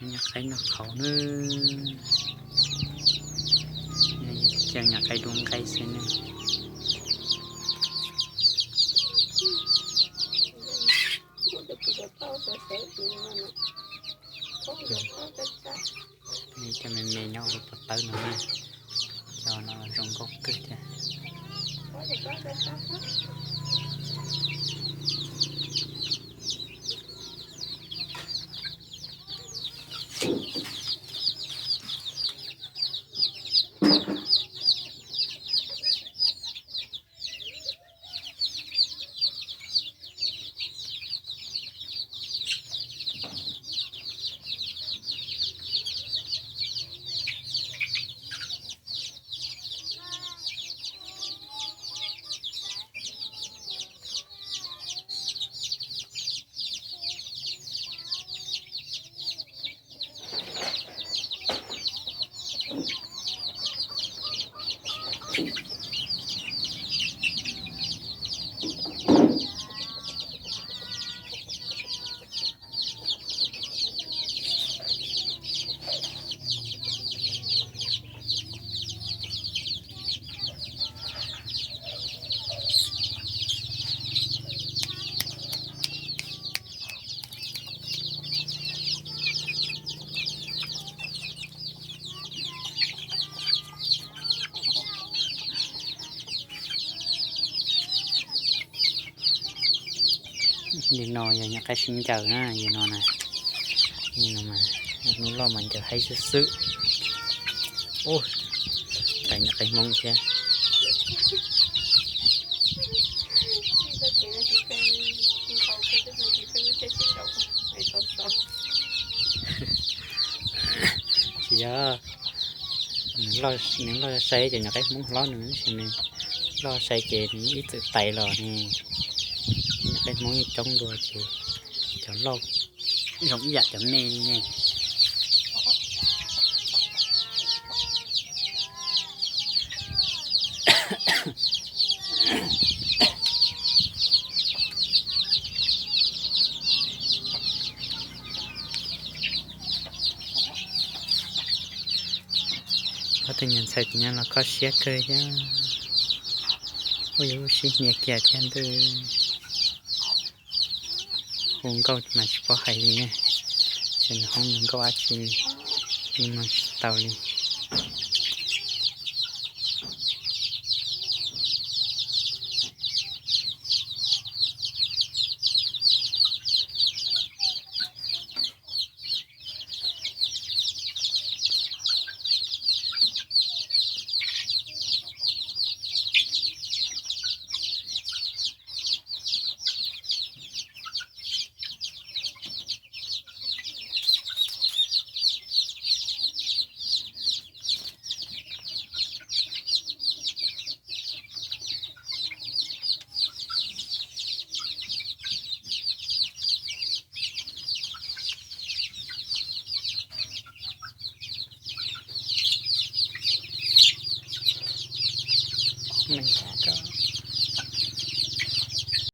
Nyuam qaib noj qhauv na, cia nyuam qaib dub nqaij xwb na. Cov me me nyob hauv lub pob tawb no na, cov no zoo nkauj kawg thiab. Li no yog nyuam qaib sib ncaws na, li no na. Li no mas, hnub loj mas ncaws haib xwb xwb. Ua, tais nyuam qaib Hmoob thiab. Tsis yog, nws loj sai ces nyuam qaib Hmoob hlob nws, nws loj sai ces nws ib txwm tais los ne. Nyuam qaib Hmoob yeej coob dua ces cov loj zoo ib yam cov me li ne. Ob tug niam ntxhais tim no los kho siab kawg thiab. Ua yus sib hnia kiag thiab ntuj. Hu nkauj mas tsis paub hais li ne, ces nws hoob nws nkauj dab tsi li, li mloog tsis tau li.